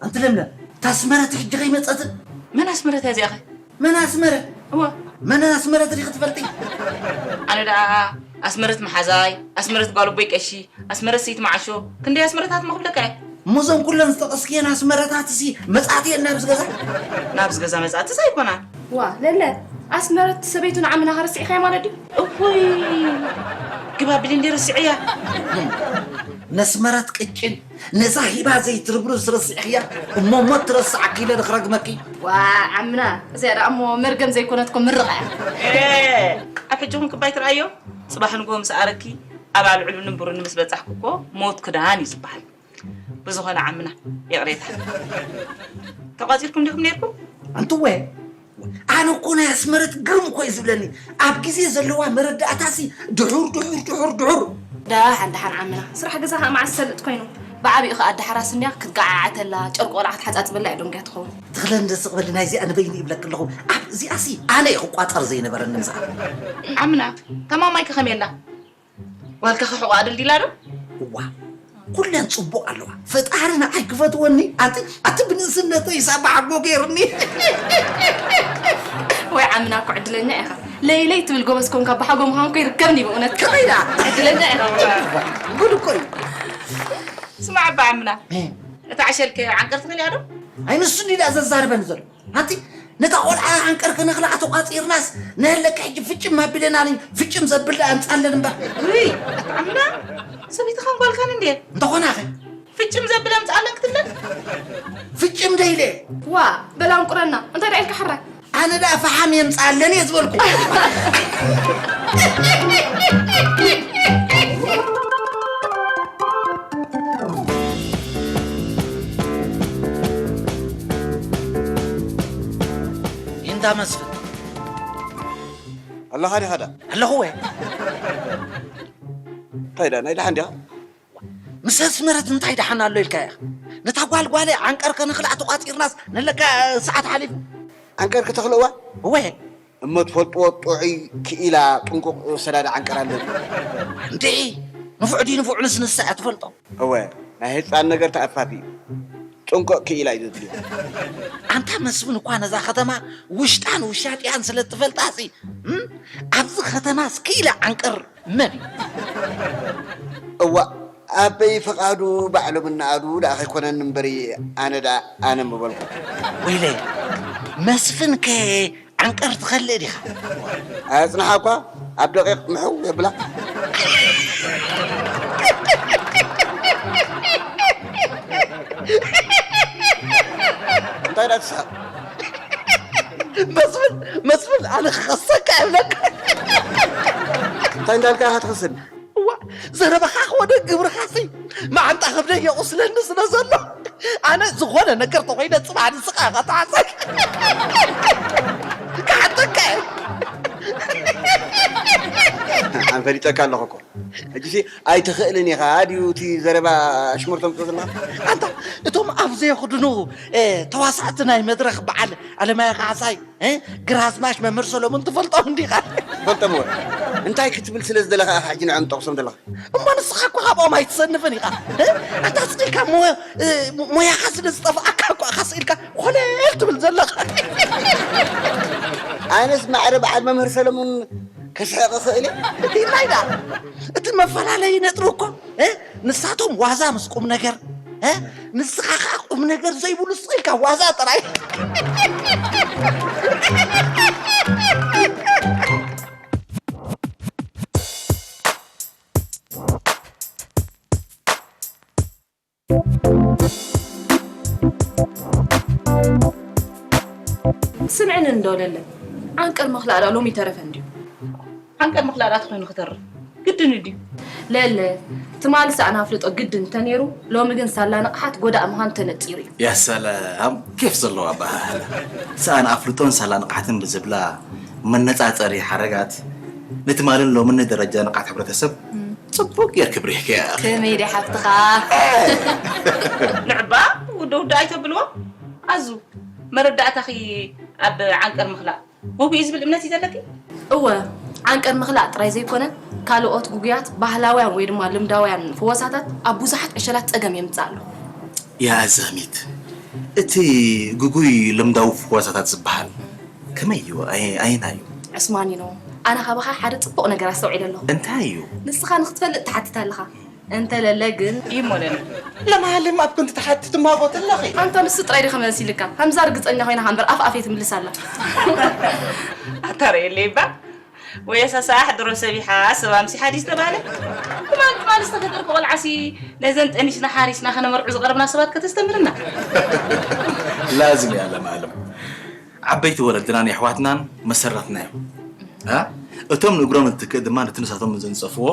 ኣንቲ ለምለም፣ እታ ኣስመረት ሕጂ ከይመጸትን? መን ኣስመረት እያ እዚኣ ኸ? መን ኣስመረት? እዋ። መን ኣስመረት ዲኺ ትፈልጢ? ኣነ ደኣ ኣስመረት መሓዛይ፣ ኣስመረት ጓል ኣቦይ ቀሺ፣ ኣስመረት ሰይቲ መዓሾ፣ ክንደይ ኣስመረታት ምኽብለካ እየ። እሞ እዞም ኩለን ዝጠቐስክየን ኣስመረታትሲ መጻእቲ እየን ናብዚ ገዛ? ናብዚ ገዛ መጻእትስ ኣይኮናን። ዋ፣ ለለ፣ ኣስመረት ሰበይቱ ንዓምና ረሲዕካያ ማለት ድዩ? እፎይ፣ ግባ ብሊ እንዴ ረሲዐያ። ነስመረት ቅጭን፣ ነዛ ሂባ ዘይትርብርብ ስረሲዕኽያ፣ እሞ ሞት ትረስዓኪ ኢለ ዶ ክረግመኪ? ዋ፣ ዓምና፣ እዚኣ ደኣ እሞ መርገም ዘይኮነትኮ ምርቓ እያ። ኤ፣ ኣብ ሕጂ ኹን ክባይ ትረኣዮ? ጽባሕ ንግሆ ምስ ኣረኪ፣ ኣብ ኣልዕሉኒ እምብሩኒ ምስ በጻሕኩ እኮ ሞት ክዳን እዩ ዝበሃል። ብዝኾነ ዓምና፣ ይቕሬታ። ተቋጺርኩም ዲኹም ነይርኩም? ኣንትወ፣ ኣነ እኮ ናይ ኣስመረት ግርም እኮ እዩ ዝብለኒ። ኣብ ግዜ ዘለዋ መረዳእታሲ ድሑር፣ ድሑር፣ ድሑር፣ ድሑር። ደሓን፣ ደሓን ዓምና። ስራሕ ገዛ ኸኣ መዓስ ሰልጥ ኮይኑ። ብዓቢኡ ኸኣ ኣዳሕራስ እንድያ ክትገዓዓተላ፣ ጨርቂ ቆልዓ ክትሓጻጽበላ እያ ደንጉያ ትኸውን። ትኽለን ደስ ክበሊ ናይዚኣ ንበይኑ ይብለኪ ኣለኹ። ኣብ እዚኣሲ ኣነ እየ ክቋጸር ዘይነበረኒ ምስኣ። ዓምና፣ ተማማይኪ ከመይ ኣላ? ጓልካ ክሕቑ ኣደልዲላ ዶ? እዋ፣ ኩለን ጽቡቕ ኣለዋ። ፈጣሪ ንዓይ ክፈትወኒ፣ ኣቲ፣ ኣቲ ብንእስነተይ ሳባ ሓጎ ገይሩኒ። ወይ ዓምና እኮ ዕድለኛ ኢኻ። ለይለይ ትብል ጎበዝ ኮንካ ብሓጎ ምዃን እኮ ይርከብኒ ብእውነት። ከመይ ደኣ? ዕድለኛ ኢኻ። እዋ፣ ጉድ እኮ እዩ። ስማዕ እባ ዓምና፣ እ። እታ ዕሸል ከ ዓንቀር ትኽእል እያ ዶ? ኣይ ንሱ እንዲዳ ዘዛርበኒ ዘሎ። ኣንቲ ነታ ቆልዓ ዓንቀር ከነኽልዓ ተቋጺርናስ፣ ነህለካ ሕጂ ፍጭም ኣቢለናኒ፣ ፍጭም ዘብል ደኣ ኣምጻለን እምበር። ውይ፣ ኣታ ዓምና፣ ሰበይትኻን ጓልካን እንድየ። እንተኾነ ኸ? ፍጭም ዘብል ኣምጻለን ክትብለን? ፍጭም ደይለ። ዋ፣ በል ኣንቁረና። እንታይ ደኣ ኢልካ ሕራይ? ኣነ ደኣ ፈሓም የምጻለን እየ ዝበልኩ። እንዳ መስፍን። ኣለኻ ዲኻ ደኣ? ኣለኹ ወየ። እንታይ ደኣ፣ ናይ ደሓን ዲኻ? ምስ ኣስመረት እንታይ ደሓን ኣሎ ኢልካ ኢኻ? ነታ ጓል ጓለይ ዓንቀር ከነኽልኣ ተቋጺርናስ ነለካ ሰዓት ሓሊፉ። ዓንቀር ከተኽልእዋ? እወ። እሞ ትፈልጥዎ ጥዑይ ክኢላ ጥንቁቕ ሰዳዳ ዓንቀር ኣለኒ። እንድዒ፣ ንፉዕ ድዩ ንፉዕ ንስ ንሳ እያ ትፈልጦ። እወ፣ ናይ ህጻን ነገር ተኣፋፊ እዩ። ጥንቁቕ ክኢላ እዩ ዘድልዮ። ኣንታ መስፍን እኳ ነዛ ከተማ ውሽጣን ውሻጢኣን ስለ እትፈልጣ ሲ፣ እም፣ ኣብዚ ከተማስ ክኢላ ዓንቀር መን እዩ? እዋእ፣ ኣበይ ፈቓዱ ባዕሎም እናኣዱ ደኣ ከይኮነኒ እምበሪ፣ ኣነ ደኣ ኣነ ምበልኩ። ወይለይ፣ መስፍን ከ ዓንቀር ትኸልእ ዲኻ? ኣጽንሓ እኳ ኣብ ደቂቕ ምሕው የብላ። እንታይ ደኣ ትስሕቕ? መስፍን፣ መስፍን፣ ኣነ ክኸሰካ እብለካ። እንታይ እንዳልካ ኢኻ ትኸሰኒ? እዋ፣ ዘረባኻ ክወደ ግብርኻሲ መዓንጣ ከብደይ የቑስለኒ ስለ ዘሎ፣ ኣነ ዝኾነ ነገር ተኾይነ ጽባሕ ንስኻ ኢኻ ትሓሰብ። ክሓተካ እየ። ኣነ ፈሊጠካ ኣለኹ እኮ። ሕጂሲ ኣይትኽእልን ኢኻ ድዩ እቲ ዘረባ ኣሽሙር ተምጽኦ ዘለኻ? ኣንታ እቶም ኣብ ዘይኽድኑ፣ እ፣ ተዋሳእቲ ናይ መድረኽ በዓል ኣለማየ ካሕሳይ፣ እ፣ ግራዝማች መምህር ሰሎሞን ትፈልጦም እንዲኻ? ፈልጦም እወ። እንታይ ክትብል ስለ ዝደለኻ ኢኻ ሕጂ ንዕኦም ትጠቕሶም ዘለኻ? እሞ ንስኻ እኮ ካብኦም ኣይትሰንፍን ኢኻ። እ? ኣታ ስቕ ኢልካ ሞ-፣ እ፣ ሞያኻ ስለ ዝጠፍኣካ እኮ ኢኻ ስቕ ኢልካ ኮለል ትብል ዘለኻ። ኣነስ ማዕረ በዓል መምህር ሰለሙን ከስሕቕ እኽእል እየ። እቲ ናይ ደኣ፣ እቲ መፈላለዪ ነጥቢ እኮ፣ እ? ንሳቶም ዋዛ ምስ ቁም ነገር፣ እ? ንስኻ ኸኣ ቁም ነገር ዘይብሉ ስቕ ኢልካ ዋዛ ጥራይ። ስምዕኒ እንዶ ለለ፣ ዓንቀር ምኽላእ ደኣ ሎሚ ይተረፈ እንድዩ። ዓንቀር ምኽላእ ደኣ ተኾይኑ ክተርፍ ግድን ድዩ? ለለ፣ ትማሊ ሰኣን ኣፍልጦ ግድን እንተነይሩ፣ ሎሚ ግን ሳላ ንቕሓት ጎዳኢ ምዃኑ ተነጺሩ እዩ። ያ ሰላም፣ ኬፍ ዘለዎ ኣበሃህላ። ሰኣን ኣፍልጦን ሳላ ንቕሓትን ብዝብላ መነጻጸሪ ሓረጋት፣ ንትማልን ሎምን ንደረጃ ንቕሓት ሕብረተሰብ ጽቡቕ ጌርኪ ብሪህክያ። ከመይ ድያ ሓፍትኻ? ንዕባ ውደ ውደ ኣይተብልዎ። ኣዙ መረዳእታኺ ኣብ ዓንቀር ምኽላእ ወጉ እዩ ዝብል እምነት እዩ ዘለኪ? እወ፣ ዓንቀር ምኽላእ ጥራይ ዘይኮነ፣ ካልኦት ጉጉያት ባህላውያን ወይ ድማ ልምዳውያን ፍወሳታት ኣብ ብዙሓት ዕሸላት ጸገም የምጽእ ኣሎ። ያ ኣዛሚት፣ እቲ ግጉይ ልምዳዊ ፍወሳታት ዝበሃል ከመይ እዩ? ኣየ-፣ ኣየናይ እዩ? ዕስማኒኖ፣ ኣነ ካባኻ ሓደ ጽቡቕ ነገር ኣስተውዒለ ኣለኹ። እንታይ እዩ? ንስኻ ንኽትፈልጥ ትሓትት ኣለኻ። እንተለለ ግን ይሞለኒ። ለማሃልም ኣብ ክንዲ ትሓትት እማጎት ኣለኺ። ኣንታ ንሱ ጥራይ ዲኻ መልሲ ኢልካ? ከምዛ ርግጸኛ ኮይና እምበር ኣፍ ኣፍ እየ ትምልስ ኣላ። ኣታ ርእየለይ እባ። ወይ ኣሳሳሕ ድሮ ሰቢሓ ሰብ ኣምሲሓ ድዩ ዝተባህለ? ትማሊ ትማሊ ዝተፈጠርኩ ቆልዓሲ ነዘን ጠኒስና ሓሪስና ከነመርዑ ዝቐረብና ሰባት ከተስተምርና። ላዝም እያ ለማሃልም። ዓበይቲ ወለድናን የሕዋትናን መሰረትና እዮም። እ? እቶም ንእግሮም እንትክእ ድማ ነቲ ንሳቶም ዘንጸፍዎ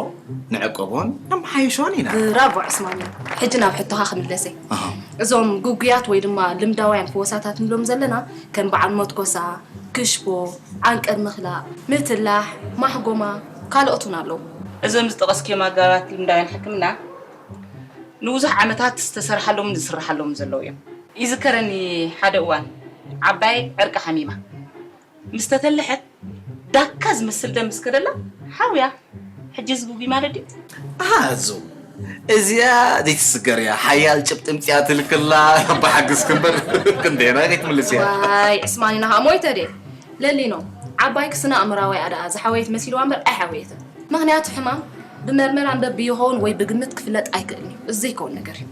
ንዕቀቦን ነመሓይሾን ኢና። ብራቮ ዕስማን እዩ። ሕጂ ናብ ሕቶኻ ክምለሰ። ኣሃ። እዞም ግጉያት ወይ ድማ ልምዳውያን ፈወሳታት ንብሎም ዘለና ከም በዓል መትኮሳ፣ ክሽቦ፣ ዓንቀር ምኽላእ፣ ምትላሕ፣ ማሕጎማ፣ ካልኦት እውን ኣለዉ። እዞም ዝጠቐስክዮም ኣገባባት ልምዳውያን ሕክምና ንብዙሕ ዓመታት ዝተሰርሓሎምን ዝስርሓሎምን ዘለዉ እዮም። ይዝከረኒ ሓደ እዋን ዓባይ ዕርቂ ሓሚማ። ምስ ተተልሐት ዳካ ዝመስል ደም ምስ ከደላ ሓውያ። ሕጂ እዚ ግጉይ ማለት ድዩ? ኣሃ፣ ኣዙ፣ እዚኣ ዘይትስገር እያ። ሓያል ጭብጢ ምጽያ ትልክላ። ብሓግዝኪ እምበር ክንደየናይ ከይትምልስ እያ። ዋይ፣ ዕስማኒና ኸኣ ሞይተ ድየ? ለሊኖ፣ ዓባይኪ ስነ ኣእምራዊ እያ ደኣ ዝሓወየት መሲልዋ እምበር ኣይሓወየትን። ምኽንያቱ ሕማም ብመርመራን በብይኸውን ወይ ብግምት ክፍለጥ ኣይክእልን እዩ። እዚ ዘይከውን ነገር እዩ።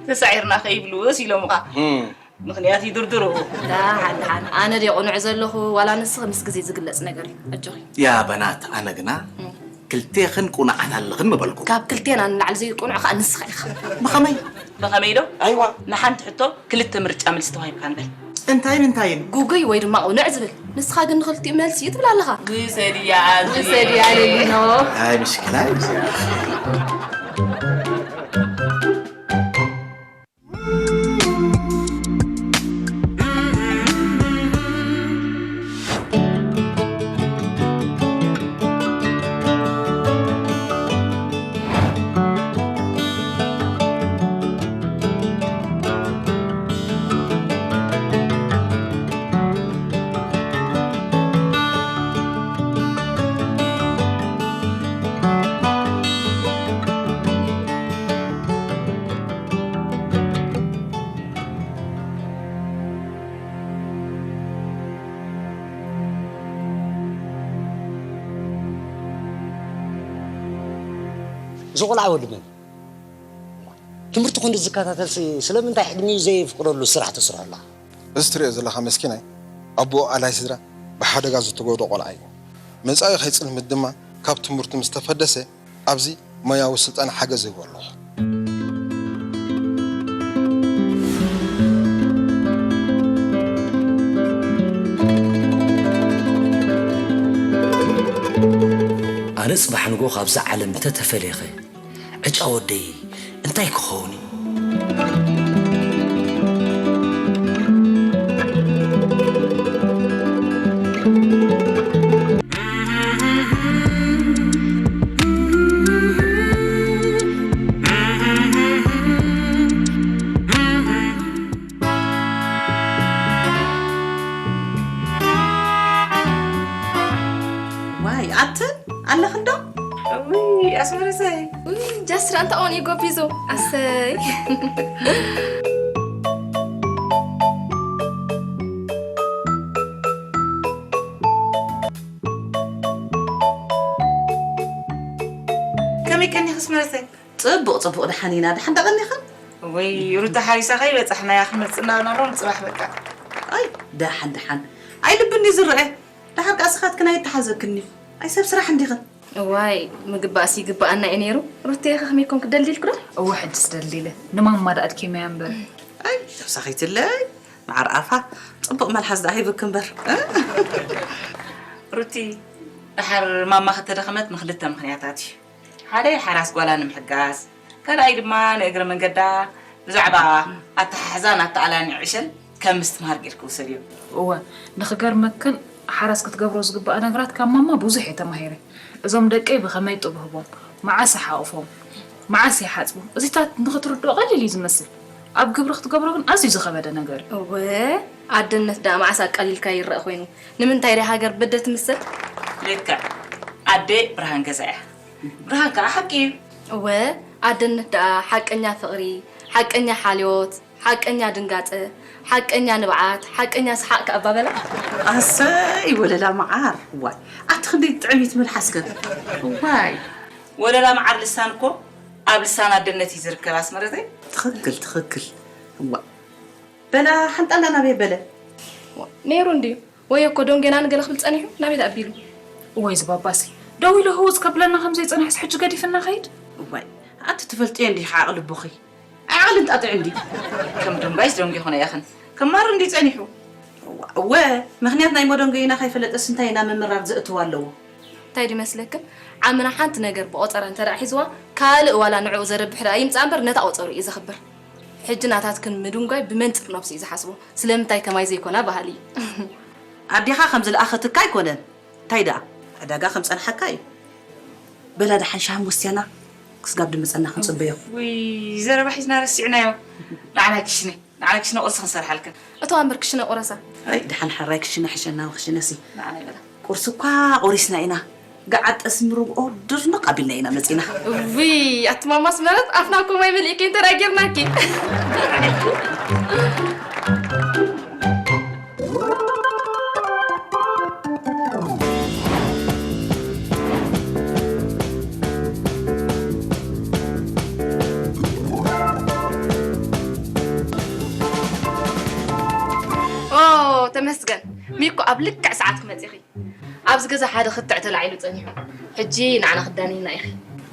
ተሳዒርና ከይብሉስ ኢሎምኻ። እም። ምኽንያት ይድርድሩ። ደሓን፣ ደሓን። ኣነ ድየ ቅኑዕ ዘለኹ፣ ዋላ ንስኺ ምስ ግዜ ዝግለጽ ነገር እዩ። ኣጆኺ። ያ በናት፣ ኣነ ግና እም። ክልቴኽን ቅኑዓት ኣለኽን ምበልኩ። ካብ ክልቴና ንላዕሊ ዘይቅኑዕ ከኣ ንስኻ ኢኻ። ብኸመይ? ብኸመይ ዶ? ኣይዋ። ንሓንቲ ሕቶ ክልተ ምርጫ መልሲ ተዋሂብካ ንበል። እንታይን እንታይን? ግጉይ ወይ ድማ ቅኑዕ ዝብል። ንስኻ ግን ንኽልቲኡ መልሲ እዩ ትብል ኣለኻ። ውሰድያ ኣዚ። ውሰድያ ለሊኖ። ኣይ፣ ምሽክላ እዩ እዚኣ። እዚ ቆልዓ ወዲ መን? ትምህርቲ ክንዲ ዝከታተልሲ ስለምንታይ ዕድሚኡ ዘየፍቅደሉ ስራሕ ትስርሖ ኣለኻ? እዚ ትሪኦ ዘለኻ መስኪናይ ኣቦኡ ኣላይ ስድራ ብሓደጋ ዝተጎድኦ ቆልዓ እዩ። መጻኢ ከይጽልምት ድማ ካብ ትምህርቱ ምስ ተፈደሰ ኣብዚ ሞያዊ ስልጠና ሓገዝ ይህቦ ኣለኹ። ኣነ ጽባሕ ንግሆ ካብዛ ዓለም እንተተፈለየኸ ዕጫ ወደይ እንታይ ክኸውን እዩ? ዋይ ኣትን ኣለኽንዶ? እውይ ኣስመረሰይ። ውይ ጃስራ እንታይ ኦን እዩ ጎቢዙ። ኣሰይ። ከመይ ቀኒኺ ኣስመረሰይ? ጽቡቕ ጽቡቕ፣ ደሓን ኢና። ደሓን ዶ ቀኒኽን? ወይ ሩታ ሓሪሳ ከይበጻሕናያ ክንመጽእ እናበልና ሎም ጽባሕ በቃ። ኣይ ደሓን ደሓን። ኣይ ልቢ እንዲ ዝረአ። ደሓር ከኣ ስኻትክን ኣይተሓዘክን እዩ። ኣይ ሰብ ስራሕ እንዲኽን። እዋይ ምግባእስ ይግባኣና እዩ ነይሩ። ሩተየ ከ ከመይ ኮንክ ደልዲልክ ዶ? እወ ሕጅስ ደልዲለ። ንማማ ደኣ ኣድኪመያ እምበር። ኣይ ተውሳኺትለይ። መዓር ኣፋ ጽቡቕ መልሓስ ደኣ ሂብክ እምበር። ሩቲ ደሓር ማማ ከተደኸመት ንክልተ ምኽንያታት እዩ። ሓደ ሓራስ ጓላ ንምሕጋዝ፣ ካልኣይ ድማ ንእግረ መንገዳ ብዛዕባ ኣተሓሕዛን ኣተኣላልያን ዕሸል ከም ምስትምሃር ጌርኪ ውሰድዮ። እወ፣ ንኽገርመክን ሓራስ ክትገብሮ ዝግብኣ ነገራት ካብ ማማ ብዙሕ እየ ተማሂረ። እዞም ደቀይ ብኸመይ ጡብ ህቦም፣ መዓስ ይሓቑፎም፣ መዓስ ይሓጽቡ፣ እዚታት ንኽትርድኦ ቀሊል እዩ ዝመስል። ኣብ ግብሪ ክትገብሮ ግን ኣዝዩ ዝኸበደ ነገር እዩ። እወ፣ ኣደነት ደኣ መዓስ ኣቃሊልካ ይረኣ ኮይኑ። ንምንታይ ደኣ ሃገር በደ ትምሰል? ልክዕ። ኣደ ብርሃን ገዛ እያ። ብርሃን ከኣ ሓቂ እዩ። እወ፣ ኣደነት ደኣ ሓቀኛ ፍቕሪ፣ ሓቀኛ ሓልዮት፣ ሓቀኛ ድንጋጸ፣ ሓቀኛ ንብዓት፣ ሓቀኛ ሰሓቕ ከኣ ኣባበላ። ኣሰይ ወለላ መዓር። ዋይ፣ ኣቲ ክንደይ ጥዕሚት መልሓስከ። ዋይ። ወለላ መዓር ልሳን እኮ ኣብ ልሳን ኣደነት እዩ ዝርከብ ኣስመረተይ። ትኽክል፣ ትኽክል። እዋ። በላ ሓንጣላ ናበይ በለ? ነይሩ እንድዩ። ወይ እኮ ዶንጌና ንገለ ክብል ጸኒሑ ናበይ ደኣ ኣቢሉ? እወይ ዝባባሲ። ደው ኢሉ ህውጽ ከብለና ከም ዘይጸንሐስ ሕጂ ገዲፍና ኸይድ? እዋይ፣ ኣቲ ትፈልጥዮ እንዲኺ ዓቕሊ ኣቦኺ። ዓቕሊ እንጣጢዑ እንዲ። ከም ዶንጋይስ ዶንጌ ኾነ ያኽን። ከም ማር እንዲ ጸኒሑ። እዋ፣ እወ፣ ምኽንያት ናይ መዶንገይና ከይፈለጠስ እንታይ ኢና ምምራር ዘእትዋ ኣለዎ? እንታይ ድመስለክን? ዓምና ሓንቲ ነገር ብቆጸራ እንተ ደኣ ሒዝዋ፣ ካልእ ዋላ ንዕኡ ዘረብሕ ደኣ ይምጻእ እምበር ነታ ቆጸሩ እዩ ዘኽብር። ሕጂ ናታትክን ምድንጓይ ብመንጽር ነብሱ እዩ ዝሓስቦ። ስለምንታይ ከማይ ዘይኮና በሃሊ እዩ። ኣዴኻ ከም ዝለኣኸትካ ኣይኮነን። እንታይ ደኣ? ዕዳጋ ከም ጸንሓካ እዩ። በላ ደሓን ሻሂ ወስያና ክስጋብ ድመጸና ክንጽበዮ። ውይ፣ ዘረባ ሒዝና ረሲዕናዮ። ንዓና ክሽነ፣ ንዓና ክሽነ ቁርሲ ክንሰርሓልክን። እተዋ እምበር ክሽነ ቁረሳ። ኣይ፣ ደሓን ሕራይ ክሽነ ሕሸና፣ ክሽነሲ። ንዓና ይበላ። ቁርሲ እኳ ቆሪስና ኢና። ገዓት ጠስሚ ርግኦ ድርንቕ ኣቢልና ኢና መጺና። ውይ፣ ኣቲ ማማ ኣስመረት፣ ኣፍና እኮ ማይ መሊኡ ከይተራጌርናኪ። ኦ፣ ተመስገን። ሚኮ ኣብ ልክዕ ሰዓትኪ መጺኺ። ኣብዚ ገዛ ሓደ ክትዕ ተላዒሉ ጸኒሑ። ሕጂ ንዓና ክዳነየና ኢኺ።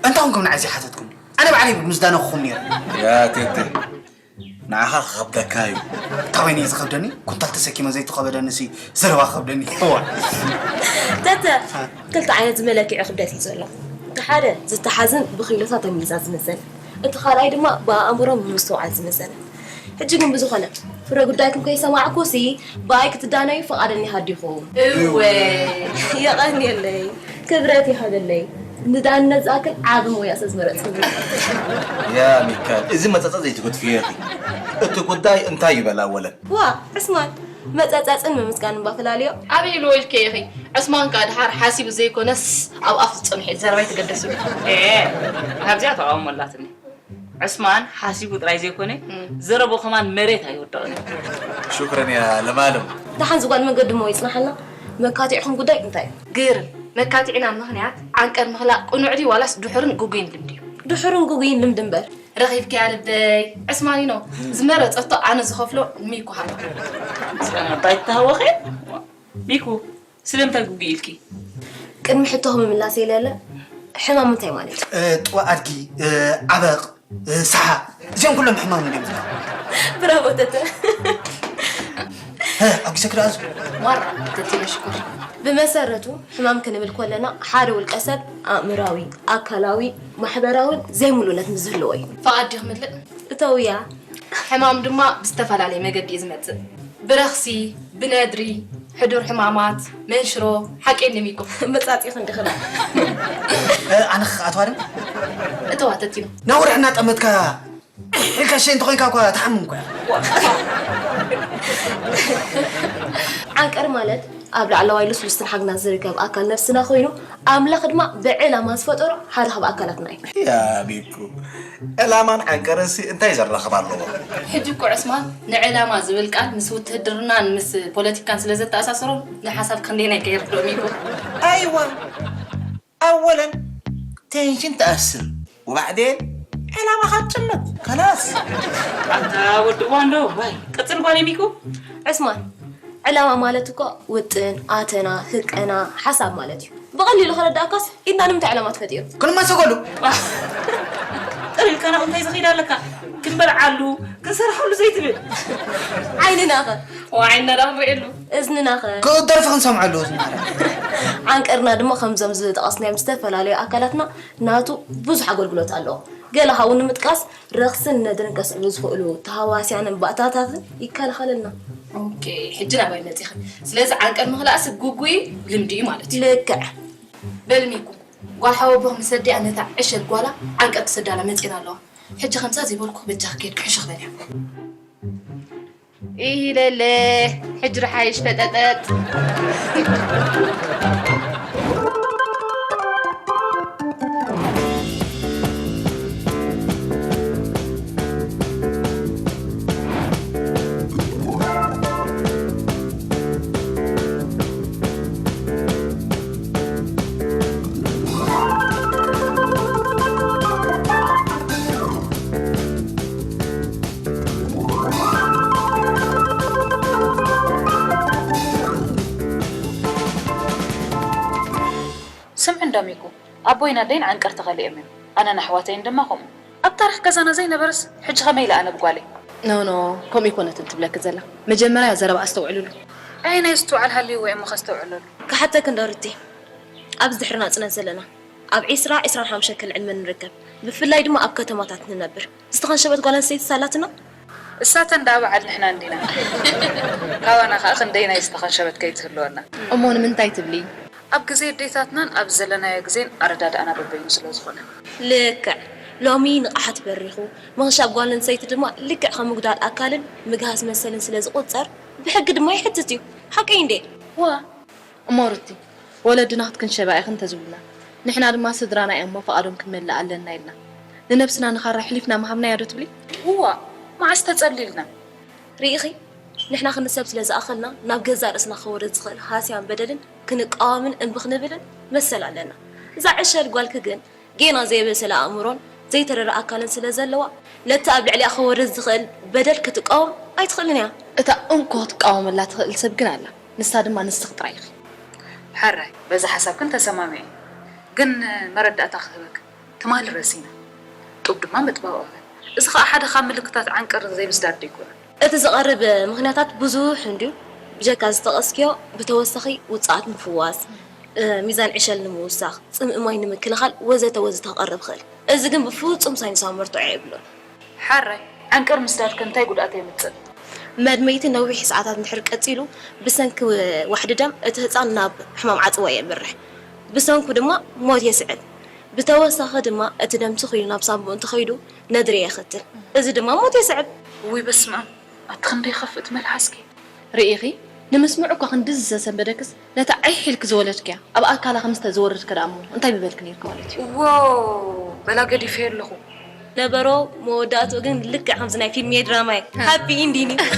እንታይ ኮንኩም ንዓይ ዘይሓተትኩም? ኣነ ባዕለይ ምስዳነኹኹም ነይረ። ያ ቴቴ፣ ንዓኻ ክኸብደካ እዩ። እንታይ ኮይኑ እዩ ዝኸብደኒ? ኩንታል ተሰኪመ ዘይተኸበደንሲ ዘረባ ክኸብደኒ። እዋ። ተተ፣ ክልተ ዓይነት መለክዒ ክብደት እዩ ዘሎ። እቲ ሓደ ዝተሓዝን ብኪሎታት ተሚዛ ዝምዘን፣ እቲ ካልኣይ ድማ ብኣእምሮ ብምስትውዓል ዝምዘን። ሕጂ ግን ብዝኾነ ፍረ ጉዳይኩም ከይሰማዕኩሲ ብኣይ ክትዳነዩ ፍቓደኛ ሃዲኹም። እወ። የቐንየለይ። ክብረት ይሃበለይ። ንዳነት ዝኣክል ዓቢ ሞያ ስለ ዝመረጽኩ። ያ ሚካኤል፣ እዚ መጸጸ ዘይትገድፍዮ ኢኺ። እቲ ጉዳይ እንታይ ይበል ኣወለን? ዋ፣ ዕስማን፣ መጸጸጽን ምምስጋንን ባፈላልዮ። ኣበይ ኢልዎ ኢልከ ኢኺ? ዕስማን ከኣ ድሓር ሓሲቡ ዘይኮነስ ኣብ ኣፉ ዝጸንሑ እዩ። ዘረባይ ተገደሱ። ኤ፣ ኣብዚኣ ተቃውሞ ኣላትኒ። ዕስማን ሓሲቡ ጥራይ ዘይኮነ፣ እም። ዘረቦ ከማን መሬት ኣይወደቕን እዩ። ሹክረን ያ ለማለም። ደሓን ዝጓል መንገዲ እሞ ይጽናሓልና። መካቲዕኹም ጉዳይ እንታይ እዩ? ግርም፣ መካቲዕና ምኽንያት ዓንቀር ምኽላእ ቅኑዕ ድዩ ዋላስ ድሑርን ግጉይን ልምዲ እዩ? ድሑርን ግጉይን ልምዲ እምበር። ረኺብክያ ልበይ። ዕስማኒኖ፣ ዝመረጸቶ ኣነ ዝኸፍሎ ንሚኩ ሃባ። ኣባይ ተሃወኸ። ሚኩ፣ ስለምንታይ ጉጉ ኢልኪ? ቅድሚ ሕቶኹ ምምላስ የለለ። ሕማም እንታይ ማለት እዩ? ጥዋ ኣድጊ፣ ዓበቕ፣ ሳሓ፣ እዚኦም ኩሎም ሕማም እንዲም። ብራቮ ተተ። ኣጊሰ ክዳኣዙ። ዋራ ተቲና ሽኮር። ብመሰረቱ ሕማም ክንብል ከለና ሓደ ውልቀ ሰብ ኣእምራዊ፣ ኣካላዊ፣ ማሕበራውን ዘይምሉእነት ምስ ዝህልዎ እዩ። ፍቓድ ድዩ ክምልእ? እተውያ። ሕማም ድማ ብዝተፈላለየ መገዲ እዩ ዝመጽእ። ብረኽሲ፣ ብነድሪ፣ ሕዱር ሕማማት፣ መንሽሮ፣ ሓቂ እንዲም ኢኩም። መጻጺ ክንዲ ክላ። ኣነ ክኣትዋ ድም? እተዋ ተቲኑ። ናውርሕ እናጠመትካ ኢልካ ሸይ እንተኾይንካ እኳ ትሓምም እኳ። ዓንቀር ማለት ኣብ ላዕለዋይ ልስሉስ ትንሓግና ዝርከብ ኣካል ነፍስና ኮይኑ ኣምላኽ ድማ ብዕላማ ዝፈጠሮ ሓደ ካብ ኣካላትና እዩ። ያ ቢኩ ዕላማን ዓንቀርንሲ እንታይ ዘራኽብ ኣለዎ? ሕጂ እኮ ዕስማን ንዕላማ ዝብል ቃል ምስ ውትህድርናን ምስ ፖለቲካን ስለ ዘተኣሳስሮም ንሓሳብ ክንደየናይ ከየርድኦም እዩ። ኣይዋ ኣወለን ቴንሽን ትኣስር ወባዕዴን ዕላማኻ ትጭመት ከላስ። ኣታ ወዲ እዋን ዶ ዋይ ቅጽል ጓል ሚኩ። ዕስማን ዕላማ ማለት እኮ ውጥን፣ ኣተና፣ ህቀና፣ ሓሳብ ማለት እዩ። ብቐሊሉ ከረዳእካስ ኢድና ንምንታይ ዕላማ ተፈጢሩ? ክንመሰገሉ። ጥር ኢልካ ናብኡ እንታይ ዝኺድ ኣለካ? ክንበልዓሉ ክንሰርሐሉ ዘይትብል። ዓይንናኸ? ዓይንና ዳ ክንርእየሉ። እዝንናኸ? ክደርፊ ክንሰምዐሉ እዝንና። ዓንቀርና ድማ ከምዞም ዝጠቐስናዮም ዝተፈላለዩ ኣካላትና ናቱ ብዙሕ ኣገልግሎት ኣለዎ። ገለ ካብኡ ንምጥቃስ ረኽስን ነድርን ከስዕቡ ዝኽእሉ ተሃዋስያንን ባእታታትን ይከላኸለልና። ኦኬ፣ ሕጂ ናባይ መጺኺ። ስለዚ ዓንቀር ምኽላእስ ግጉይ ልምዲ እዩ ማለት እዩ። ልክዕ። በልሚኩ፣ ጓል ሓወቦኽ ምስ ኣዲኣ ነታ ዕሸል ጓላ ዓንቀር ክሰዳላ መጺና ኣለዋ። ሕጂ ከምዛ ዘይበልኩ በጃኺ ኬድኪ ሕሽኽ በልያ። ኢሂለለ ሕጅሪ ሓይሽ ፈጠጠጥ። ስምዒ እንዳ ሚኩ፣ ኣቦይን ኣደይን ዓንቀር ተኸሊኦም እዮም። ኣነን ኣሕዋተይን ድማ ከምኡ። ኣብ ታሪኽ ገዛና ዘይነበረስ ሕጂ ከመይ ኢለ ኣነ ብጓለይ? ኖ ኖ፣ ከምኡ ኣይኮነትን ትብለኪ ዘላ። መጀመርያ ዘረባ ኣስተውዕልሉ። ኣየናይ ዝትውዓል ሃልይዎ እየ እሞ ከስተውዕለሉ? ክሓተኪ እንዶ ርቴ፣ ኣብዚ ድሕሪ ናጽነት ዘለና ኣብ ዒስራ ዒስራን ሓሙሽተን ሸከል ዕድመ ንርከብ። ብፍላይ ድማ ኣብ ከተማታት ንነብር። ዝተኸንሸበት ጓል ኣንስተይቲ ሳላትና? እሳተን ደኣ በዓል ንሕና እንዲና። ካባና ከኣ ክንደይናይ ዝተኸንሸበት ከይትህልወና። እሞ ንምንታይ ትብሊ? ኣብ ግዜ ኣዴታትናን ኣብዚ ዘለናዮ ግዜን ኣረዳድኣና በበይኑ ስለ ዝኾነ። ልክዕ። ሎሚ ንቕሓት በሪኹ፣ ምኽንሻብ ጓል ኣንስተይቲ ድማ ልክዕ ከም ምጉዳል ኣካልን ምግሃስ መሰልን ስለ ዝቑጸር ብሕጊ ድማ ይሕትት እዩ። ሓቀይ እንዴ? ዋእ! እሞ ሩቲ፣ ወለድና ክትክንሸባ ኢኽን እንተዝብሉና፣ ንሕና ድማ ስድራና እዮም እሞ ፍቓዶም ክንመልእ ኣለና ኢልና ንነብስና ንኻራ ኣሕሊፍና ምሃብናያ ዶ ትብሊ? እዋእ! መዓስ ተጸሊልና? ርኢኺ፣ ንሕና ክንሰብ ስለ ዝኣኸልና ናብ ገዛእ ርእስና ክወርድ ዝኽእል ሃስያን በደልን ክንቃወምን እምቢ ክንብልን መሰል ኣለና። እዛ ዕሸል ጓልኪ ግን ጌና ዘይበሰለ ኣእምሮን ዘይተረረ ኣካልን ስለ ዘለዋ ነቲ ኣብ ልዕሊኣ ክወርድ ዝኽእል በደል ክትቃወም ኣይትኽእልን እያ። እታ እንኮ ክትቃወመላ ትኽእል ሰብ ግን ኣላ። ንሳ ድማ ንስኺ ጥራይ ኢኺ። ሕራይ በዚ ሓሳብክን ተሰማሚዐ እየ። ግን መረዳእታ ክህበክን ትማሊ ረሲና። ጡብ ድማ ምጥባብ ኣውዕል። እዚ ኸኣ ሓደ ካብ ምልክታት ዓንቀር ዘይምስዳድ ዶ ኣይኮነን? እቲ ዝቐርብ ምኽንያታት ብዙሕ እንድዩ። ብጀካ ዝጠቐስክዮ ብተወሳኺ ውጽዓት ምፍዋስ፣ ሚዛን ዕሸል ንምውሳኽ፣ ጽምኢ ማይ ንምክልኻል ወዘተ ወዘተ ክቐርብ ይኽእል። እዚ ግን ብፍጹም ሳይንሳዊ መርትዖ የብሉን። ሓራይ፣ ዓንቀር ምስዳድ ከ እንታይ ጉድኣት የምጽእ? መድመይቲ ነዊሕ ሰዓታት እንድሕር ቀጺሉ፣ ብሰንኪ ዋሕዲ ደም እቲ ህጻን ናብ ሕማም ዓጽዋ የምርሕ። ብሰንኩ ድማ ሞት የስዕብ። ብተወሳኺ ድማ እቲ ደም ትኽ ኢሉ ናብ ሳንቡእ እንተኸይዱ ነድሪ የኸትል። እዚ ድማ ሞት የስዕብ። ውይ በስመኣብ፣ ኣቲ ክንደይ ይኸፍእ እቲ መልሓስኪ። ርኢኺ፣ ንምስምዑ እኳ ክንድዚ ዝተሰንበደክስ፣ ነታ ዓይሕ ኢልኪ ዝወለድክያ ኣብ ኣካላ ከም ዝተዘወረድኪ ደኣ እሞ እንታይ ምበልኪ ነይርኪ ማለት እዩ። ዎው፣ በላ ገዲፈዮ ኣለኹ። ነበሮ መወዳእትኡ ግን ልክዕ ከምዚ ናይ ፊልም ድራማ እዩ። ሃፒ ኢንዲንግ እዩ።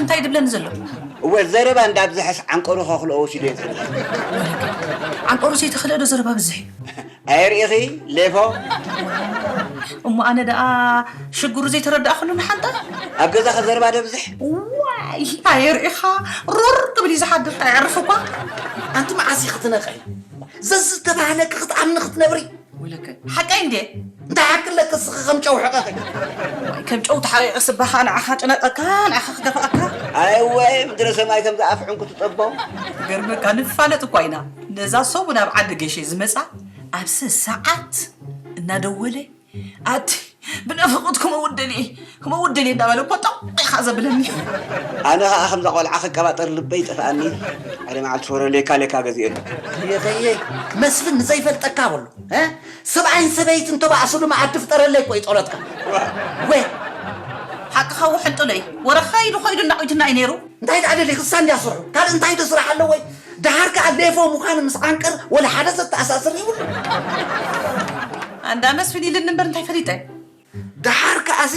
እንታይ ድብለኒ ዘሎ? እወ፣ ዘረባ እንዳብዝሐስ ዓንቀሩ ከኽልኦ ወሲደ ይኽእል። ዓንቀሩ ዘይተኽልኦ ዶ ዘረባ ብዝሕ እዩ? ኣየርእኺ ሌፎ። እሞ ኣነ ደኣ ሽግሩ ዘይተረዳእኽሉ ንሓንጣ? ኣብ ገዛኸ ዘረባ ደብዝሕ? ዋይ ኣየርእኻ ሩር ክብል እዩ ዝሓድር። ኣየዕርፍ እኳ። ኣንቲ መዓስ ኢኺ ትነቕሒ? ዘዝተባህለኪ ክትኣምኒ ክትነብሪ። ወለከ ሓቀይ እንዴ? እንታይ ሓቂ ኣለኪ እስኺ ከም ጨው ሕቐኺ። ከም ጨው ተሓቂቐ ስባኻ ንዓኻ ጨነቀካ ንዓኻ ክገፍኣካ። ኣይወ፣ ምድረ ሰማይ ከምዚ ኣፍ ዕንቁ ትጠቦ። ገርመካ ንፋለጥ እኳ ኢና። ነዛ ሰሙን ኣብ ዓዲ ገሸ ዝመጻ ኣብ ሰዓት እናደወለ ኣቲ ብናፍቆት ክመውት ደልየ ክመውት ደልየ እንዳበለ እኮ ጠቕ ኢኻ ዘብለኒ። ኣነ ኸዓ ከምዛ ቆልዓ ክቀባጠር ልበይ ጠፍኣኒ። ሓደ መዓልቲ ወረ ሌካ ሌካ ገዚኤሉ። የኸየ መስፍን ንዘይፈልጠካ በሉ። እ? ሰብኣይን ሰበይትን ተባእስሉ መኣዲ ፍጠረለይ እኮ እዩ ጸሎትካ። ወ ሓቅኻ ውሕንጡለይ ወረኻ ኢሉ ኸይዱ እናቆይትና እዩ ነይሩ። እንታይ ደኣ ደሊኺ እሳ እንድያ ስርሑ ካልእ እንታይ ዶ ስራሕ ኣለዎ ወይ? ደሓር ከኣ ሌፎ ምዃኑ ምስ ዓንቀር ወላ ሓደ ዘተኣሳስር ይብሉ። ኣንዳ መስፍን ኢልኒ እምበር እንታይ ፈሊጠ። ደሓር ከኣሲ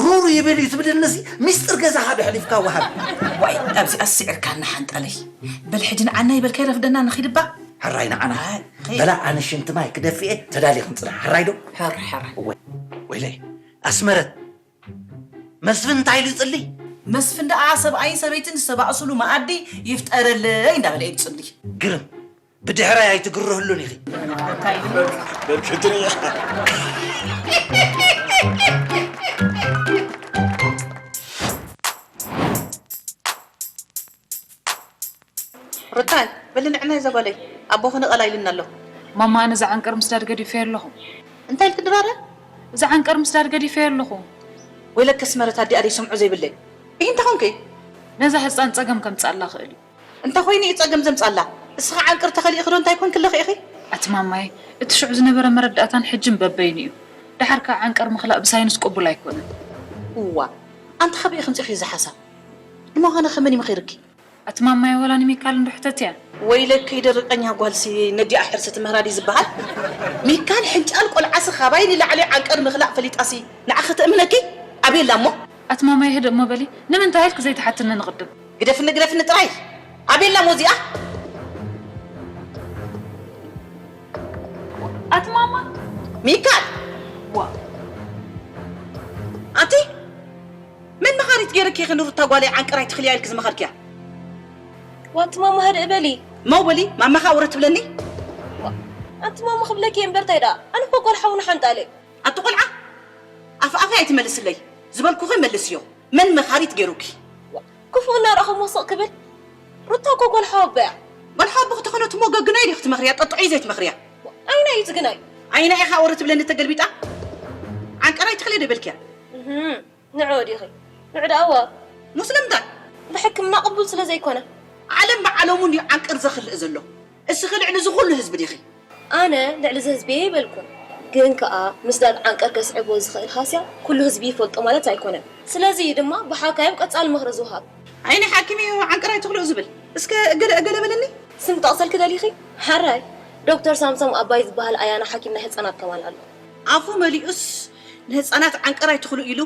ሩሩ ይብል እዩ ትብልንሲ ሚስጥር ገዛኻ ዶ ሕሊፍካ ወሃብ። ዋይ ኣብዚኣ ስዒርካና ሓንጣለይ። በል ሕጂ ንዓና ይበል ከይረፍደና ንኺድባ። ሕራይ ንዓና ኣይ፣ ኸይ- በላ ኣነ ሽንቲ ማይ ክደፍኤ ተዳሊ ክንፅናሕ ሕራይ ዶ? ሕር ሕር። ወይለይ ኣስመረት መስፍን እንታይ ኢሉ ይፅሊ? መስፍን ደኣ ሰብኣይን ሰበይትን ዝተባእስሉ መኣዲ ይፍጠረለይ እንዳበለ እዩ ዝፅሊ። ግርም ብድሕረይ ኣይትግርህሉን ኢኺ። ሩታይ በሊ ንዕናይ ዘጓለይ ኣቦኺ ንቐላ ኢሉኒ ኣሎ። ማማ ኣነ እዛ ዓንቀር ምስዳድ ገዲፈዮ ኣለኹ። እንታይ ኢልኪ ድራረ? እዛ ዓንቀር ምስዳድ ገዲፈዮ ኣለኹ። ወይለኪ ኣስመረት ኣዲኣ ደይሰምዖ ዘይብለይ። እሂ እንታይ ኾንኪ? ነዛ ህፃን ፀገም ከምፅኣላ ኽእል እዩ። እንታይ ኮይኑ እዩ ጸገም ዘምጻላ? እስኻ ዓንቅር ተኸሊእኺ ዶ እንታይ ኮንኪ ኣለኺ ኢኺ? ኣቲ ማማየ፣ እቲ ሽዑ ዝነበረ መረዳእታን ሕጅን በበይኑ እዩ። ደሓር ከኣ ዓንቀር ምኽላእ ብሳይንስ ቅቡል ኣይኮነን። እዋ፣ ኣንቲ ካበይ ኢኺ ኣምጺእኺ እዚ ሓሳብ? ንምዃኑ ከ መን እዩ መኺርኪ? ኣቲ ማማየ፣ ወላ ንሚካል እንዶ ሕተትያ። ወይለኪ ደርቀኛ ጓልሲ፣ ነዲኣ ሕርሲ ትምህራ ድዩ ዝበሃል? ሚካል ሕንጫል ቆልዓሲ ካባይ ንላዕሊ ዓንቀር ምኽላእ ፈሊጣሲ ንዓኺ ተእምነኪ? ኣበየላ እሞ? ኣቲ ማማየ ህድእ እሞ በሊ፣ ንምንታይ ኢልኪ ዘይትሓትኒ ንቕድም? ግደፍኒ ግደፍኒ ጥራይ ኣቤላ ሞዚኣ ኣቲ ማማ ሚካል ዋ ኣቲ መን መኻሪት ገይርኪ ኢኺ ንሩታ ጓለይ ዓንቅር ኣይትኽልያ ኢልኪ ዝመኸርክያ ዋቲ ማማ ህድእ በሊ መው በሊ ማማኻ ውረ ትብለኒ ኣቲ ማማ ክብለኪ እምበር እንታይ ደኣ ኣነ እኮ ጓል ሓውና ሓንጣለ ኣቲ ቆልዓ ኣፍ ኣፈይ ኣይትመልስለይ ዝበልኩኺ መልስዮ መን መኻሪት ገይሩኪ ክፉእ እናረኣኹ ሞስቕ ክብል ሩታ እኮ ጓል ሓወቦ እያ ጓል ሓወቦ ክተኾነ ትሞ ገግናይ ድዩ ክትመኽርያ ጠጥዑ እዩ ዘይትመኽርያ ኣይና እዩ ዝግናይ ኣይና ኢኻ ወረ ትብለኒ ተገልቢጣ ዓንቀራይ ትኽለ ዶ በልክያ ንዑ ወዲኺ ንዑ ደኣዋ ሞ ስለምንታይ ብሕክምና ቅቡል ስለ ዘይኮነ ዓለም ብዓለሙ እንድዩ ዓንቀር ዘኽልእ ዘሎ እስኺ ልዕሊ እዚ ኩሉ ህዝቢ ዲኺ ኣነ ልዕሊ እዚ ህዝቢ እየ ኣይበልኩን፣ ግን ከኣ ምስዳድ ዓንቀር ከስዕቦ ዝኽእል ሃስያ ኩሉ ህዝቢ ይፈልጦ ማለት ኣይኮነን። ስለዚ እዩ ድማ ብሓካይም ቀጻሊ ምኽሪ ዝወሃብ። ኣየናይ ሓኪም እዩ ዓንቀር ኣይትኽልኡ ዝብል? እስከ ገለ ገለ በለኒ። ስም ክጠቕሰልኪ ደሊኺ? ሕራይ ዶክተር ሳምሶም ኣባይ ዝበሃል ኣያና ሓኪም ናይ ህጻናት ከማን ኣሎ። ኣፉ መሊኡስ ንህጻናት ዓንቀር ኣይትኽልኡ ኢሉ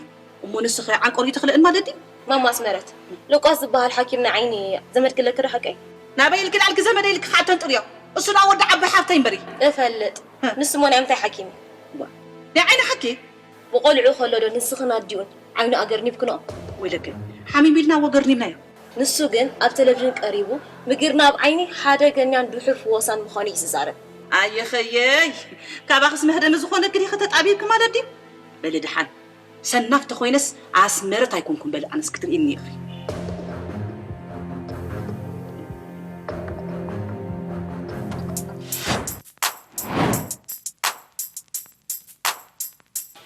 እሞ ንስኺ ዓንቀር እዩ ትኽልእን ማለት ድዩ? ማማ ኣስመረት፣ ሉቃስ ዝበሃል ሓኪም ናይ ዓይኒ ዘመድኪ ኣለኪ ዶ ሓቀይ? ናበይ ኢልኪ ዳልኪ ዘመደይ ኢልኪ ከዓ ተንጥርዮ። እሱ ደኣ ወዲ ዓባይ ሓፍተይ እምበሪ። እፈልጥ። ንሱ እሞ ናይ ምንታይ ሓኪም እዩ? ናይ ዓይኒ ሓኪም? ብቆልዑ ከሎ ዶ ንስኽን ኣዲኡን ዓይኑ ኣገርኒብክንኦ? ወይለከ፣ ሓሚም ኢልና እሞ ገርኒብናዮ። ንሱ ግን ኣብ ቴሌቪዥን ቀሪቡ ምግርናብ ዓይኒ ሓደገኛን ድሑር ፍወሳን ምዃኑ እዩ ዝዛረብ። ኣየኸየይ! ካባኽስ መህደሚ ዝኾነኪ ዲኺ ተጣቢብኪ ማለት ድዩ? በሊ ደሓን። ሰናፍ ተኾይነስ ኣስመረት ኣይኮንኩን በሊ ኣነስ ክትርእይኒ ኢኺ።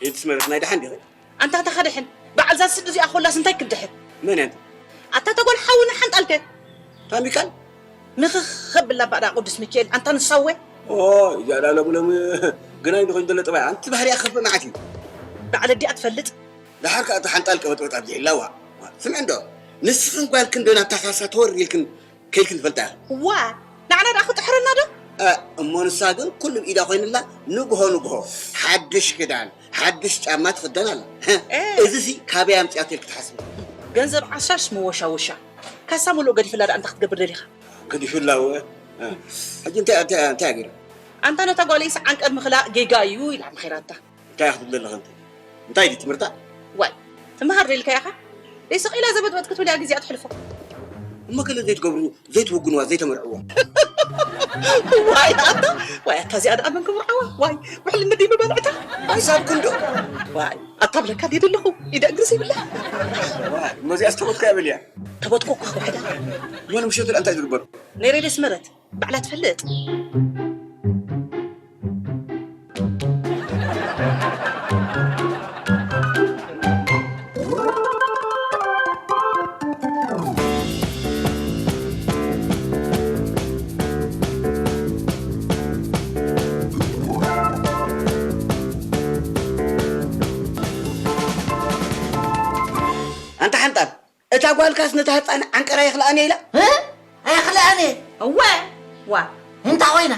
ኢድ ኣስመረት ናይ ደሓን ዲኺ? ኣንታ እታ ከድሕን በዓል እዛ ስዲ እዚኣ ኮላስ እንታይ ክድሕን? መን እያ? ኣታ ተጎል ሓውና ሓንጣልከ? ታሚካል? ምኽኽ ከብላ ባዳ ቅዱስ ሚካኤል ኣንታ ንሳወ ኦ እዚኣ ዳ ሎሚ ሎሚ ግናይ ንኾይን ዘሎ ጥባይ ኣንቲ ባህርያ ከፍ መዓት እዩ በዓል ኣዲኣ ትፈልጥ ደሓር ከዓ እቲ ሓንጣል ቀበጥበጥ ኣብዚሕላ ዋ ስምዒ እንዶ ንስኽን ጓልክን ዶ ናብ ታፋሳ ተወር ኢልክን ከይልክን ትፈልጣ ዋ ንዓና ደኣ ክጥሕረና ዶ እሞ ንሳ ግን ኩሉ ብኢዳ ኮይንላ ንግሆ ንግሆ ሓድሽ ክዳን ሓድሽ ጫማ ትኽደን ኣላ። እዚ ሲ ካበይ ኣምጺኣቶ ኢልኪ ትሓስቢ? ገንዘብ ዓሻሽ መወሻወሻ። ካሳ ሙሉእ ገዲፍላ ደኣ እንታይ ክትገብር ደሊኻ? ገዲፍላ ወ-፣ እ። ሕጂ እንታይ፣ እንታይ፣ እንታይ ገይራ? ኣንታ ነታ ጓለይስ ዓንቀር ምኽላእ ጌጋ እዩ ኢላ መኺራታ። እንታይ ክትብል ኣለኻ እንተ? እንታይ ድዩ ትምህርታ? ዋይ፣ ትምሃር ደሊካ ኢኻ? ደይ ስቕ ኢላ ዘበጥበጥ ክትብል እያ ግዜኣ ትሕልፎ። እሞ ከለ ዘይትገብሩ፣ ዘይትውግንዋ፣ ዘይተመርዕዋ። ዋይ ኣታ፣ ዋይ ኣታ እዚኣ ደኣ መን ክምርዓዋ? ዋይ፣ ውሕል ምዲ ምበልዕታ። ሓሳብ ክንዶ? ዋይ፣ ኣታ ብለካ ድየ ደለኹ? ኢደ እግርስ ይብላ። ዋይ፣ እሞ እዚኣስ ተቦትካ ይበልያ። ተቦትኮ እኳ ዋሕዳ። እሞ ንምሸቱ ደኣ እንታይ ዝግበር? ነይ ሬድዮ ስመረት፣ ባዕላ ትፈልጥ። ኣንታ ሓንጣል፣ እታ ጓልካስ ነታ ህጻን ዓንቀራ የኽልኣን እየ ኢላ? እ? ኣየኽልኣን እየ። እወ። ዋ። እንታይ ኮይና?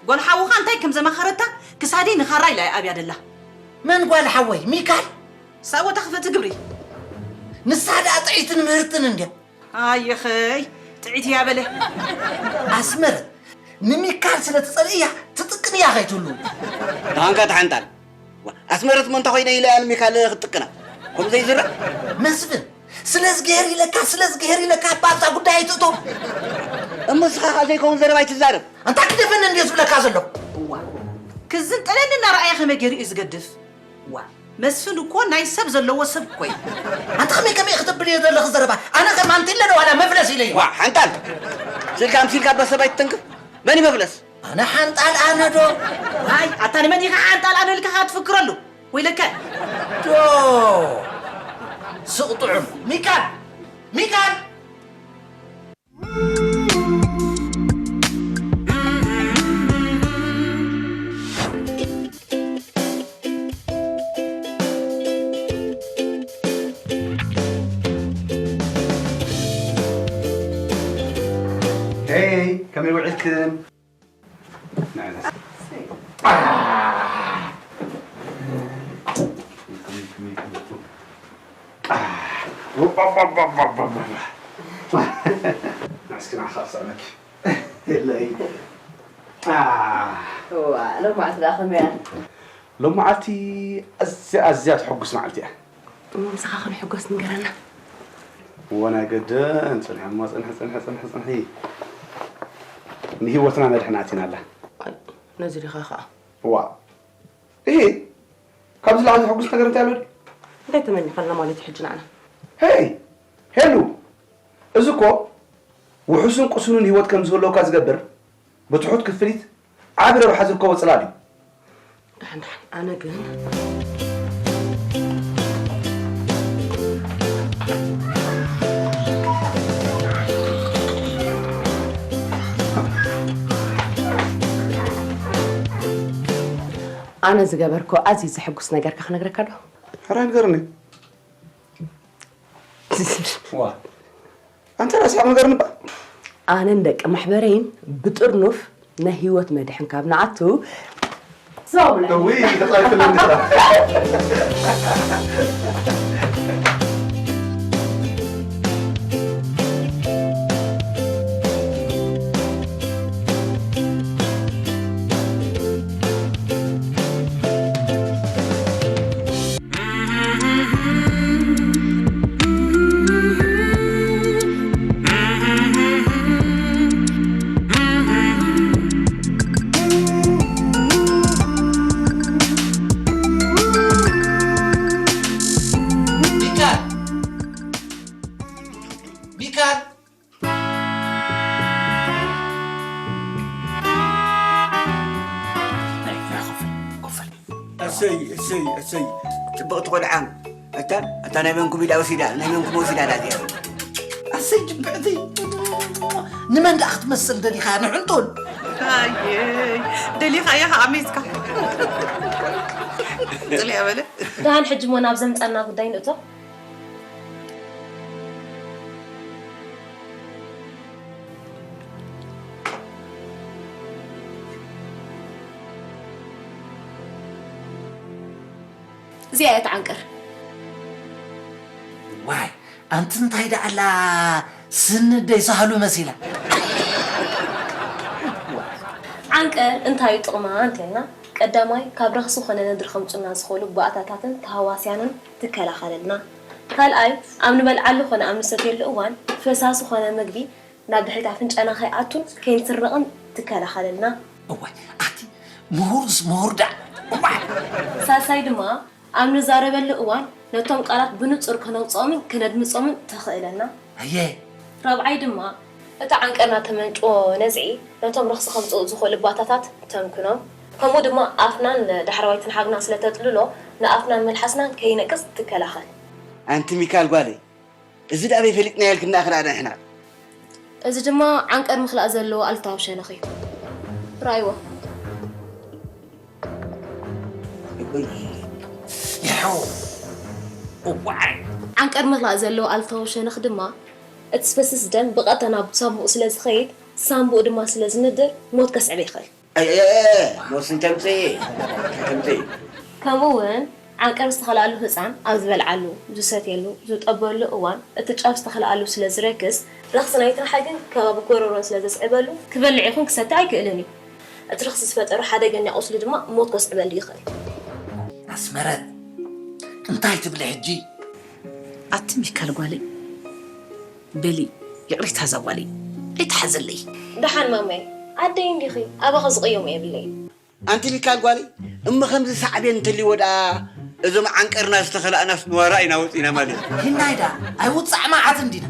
ጓል ሓውኻ እንታይ ከም ዘማኸረታ ክሳደይ ንኻራ ኢላ እያ ኣብያ ደላ። መን ጓል ሓወይ? ሚካል? ሳቦታ ክፍእቲ ግብሪ። ንሳ ደኣ ጥዒትን ምህርትን እንድያ። ኣየኸይ፣ ጥዒት እያ በለ። ኣስመረት፣ ንሚካል ስለ ትጸልእያ ትጥቅንያ ከይትህሉ። ደሓንካ ተሓንጣል። ዋ፣ ኣስመረት እሞ እንታይ ኮይነ ኢለ እያ ንሚካል ክትጥቅና? ከምኡ ዘይዝረብ? መስፍን፣ ስለ ዝገሄር ኢለካ፣ ስለ ዝገሄር ኢለካ፣ እባ ኣብዛ ጉዳይ ኣይትእቶ። እሞ ንስኻ ኸኣ ዘይከውን ዘረባ ኣይትዛረብ። ኣንታ ግደፈኒ እንድየ ዝብለካ ዘለኹ። እዋ፣ ክዝንጠለኒ እናረኣየ ከመይ ገይሩ እዩ ዝገድፍ? ዋ፣ መስፍን እኮ ናይ ሰብ ዘለዎ ሰብ እኮ እዩ። ኣንታ ከመይ ከመይ ክትብል እየ ዘለኺ ዘረባ? ኣነ ከ ማንቲለ ዶ ዋላ መፍለስ ኢለ እዩ? ዋ፣ ሓንጣል! ስልካ ኣምሲልካ እባ ሰብ ኣይትተንክፍ። መን እዩ መፍለስ? ኣነ ሓንጣል ኣነ ዶ? ኣይ፣ ኣታ ንመን ኢኻ ሓንጣል ኣነ ኢልካ ትፍክረሉ? ወይለከ! ዶ! ስቕ ጥዑም። ሚካል! ሚካል! ሄይ፣ ከመይ ውዒልክን? ንዕለስ። ንዕስኪ ንዓኻ ክስዕመኪ። የለይ። እዋ፣ ሎማዓንቲ ደኣ ከመይ እያ? ሎማዓንቲ ኣዝያ፣ ኣዝያ ተሐጉስ መዓልቲ እያ። እሞ ምሳኻ ክንሕጎስ ንገረና። እወ፣ ናይ ገደን ጽንሒ እሞ፣ ጽንሒ፣ ጽንሒ፣ ጽንሒ፣ ጽንሒ። ንህይወትና መድሕን ኣቲናላ። ኣይ፣ ነዚ ዲኻ ኸኣ? እዋ። እሂ፣ ካብዚ ላዕሊ ዘሐጉስ ነገር እንታይ ኣሎ ድዩ? እንታይ ተመኒኻልና ማለት እዩ ሕጂ ንዓና? ሄይ፣ ሄሉ፣ እዚ እኮ ውሑስን ቅሱንን ህይወት ከም ዝህልወካ ዝገብር፣ ብትሑት ክፍሊት ዓቢ ረብሓ ዝርከቦ ጽላል እዩ። ደሓን፣ ደሓን፣ ኣነ ግን ኣነ ዝገበርኮ ኣዝዩ ዘሐጉስ ነገርካ ክነግረካ ዶ? ሕራይ ንገርኒ። ዋ። ኣንተ ራስኻ ንገርኒ እባ። ኣነን ደቂ ማሕበረይን ብጥርኑፍ ናይ ህይወት መድሕን ካብ ንኣቱ፣ ዘው ብላ። እውይ፣ ተጻሪፍለኒ። ሚካል! ሚካል! እሰይ፣ እሰይ፣ እሰይ። ጽብቕቲ ቆልዓ። እታ፣ እታ ናይ መንኩም ኢዳ ወሲዳ፣ ናይ መንኩም ወሲዳ ኣላ እዚኣ። ኣሰይ ጅብዕቲ። ንመን ደኣ ክትመስል ደሊኻ ንዕንጡል? ኣየይ፣ ደሊኻ ኢኻ ኣሜዝካ። ጽልያ በለ። ደሓን ሕጂ እሞ ናብ ዘምጸና ጉዳይ ንእቶ። እዚኣ እያ ትዓንቅር። ዋይ፣ ኣንቲ እንታይ ደኣላ ስንደይ ሳህሉ መሲላ። ዓንቀር እንታይ እዩ ጥቕማ እንተልና፣ ቀዳማይ ካብ ረኽሲ ኮነ ነድሪ ከምፁና ዝኽእሉ ባእታታትን ተሃዋስያንን ትከላኸለልና። ካልኣይ ኣብ ንበልዓሉ ኮነ ኣብ ንሰትየሉ እዋን ፈሳሲ ኮነ ምግቢ ናብ ድሕሪት ኣፍንጫና ከይኣቱን ከይንስረቕን ትከላኸለልና። እዋይ ኣቲ ምሁርስ ምሁር ዳ እዋይ። ሳልሳይ ድማ ኣብ ንዛረበሉ እዋን ነቶም ቃላት ብንጹር ከነውጽኦምን ከነድምጾምን ተኽእለና። ኣየ ራብዓይ ድማ እቲ ዓንቀርና ተመንጭዎ ነዝዒ ነቶም ረኽሲ ከምጽኡ ዝኽእሉ ባታታት ተምክኖም። ከምኡ ድማ ኣፍናን ዳሕረዋይ ትንሓግና ስለ ተጥልሎ ንኣፍናን መልሓስናን ከይነቅጽ ትከላኸል። ኣንቲ ሚካል ጓለይ፣ እዚ ደኣ በይ ፈሊጥናዮ ኢልክና ክና ንሕና። እዚ ድማ ዓንቀር ምኽላእ ዘለዎ ኣሉታዊ ሸነኽ እዩ። ርኣይዎ። ይሕው እዋይ ዓንቀር ምኽላእ ዘለዎ ኣሉታዊ ሸነኽ ድማ እቲ ዝፈስስ ደም ብቐጥታ ናብ ሳንቡእ ስለ ዝኸይድ ሳንቡእ ድማ ስለ ዝንድር ሞት ከስዕብ ይኽእል። ሞስን ተምፅእ ተምፅእ ከምኡ እውን ዓንቀር ዝተኸልኣሉ ህፃን ኣብ ዝበልዓሉ፣ ዝሰትየሉ፣ ዝጠበሉ እዋን እቲ ጫፍ ዝተኸልኣሉ ስለ ዝረክስ ረኽሲ ናይቲ ሓግን ከባቢ ጎረሮን ስለ ዘስዕበሉ ክበልዕ ይኹን ክሰቲ ኣይክእልን እዩ። እቲ ረኽሲ ዝፈጠሩ ሓደገኛ ቁስሊ ድማ ሞት ከስዕበሉ ይኽእል። ኣስመረት እንታይ ትብሊ ሕጂ? ኣቲ ሚካል ጓለይ በሊ ይቕሬታ እዛ ጓለይ ኣይትሓዘለይ። ደሓን ማመይ ኣደይ እንዲኺ ኣባኺ ዝቕየሞ የብለይን። ኣንቲ ሚካል ጓለይ እሞ ከምዚ ሳዕቤን እንተልይዎ ደኣ እዞም ዓንቀርና ዝተኸላእናስ ንዋራ ኢና ወፂና ማለት እዩ። ሂናይ ደኣ ኣይውፃዕ መዓት እንዲና።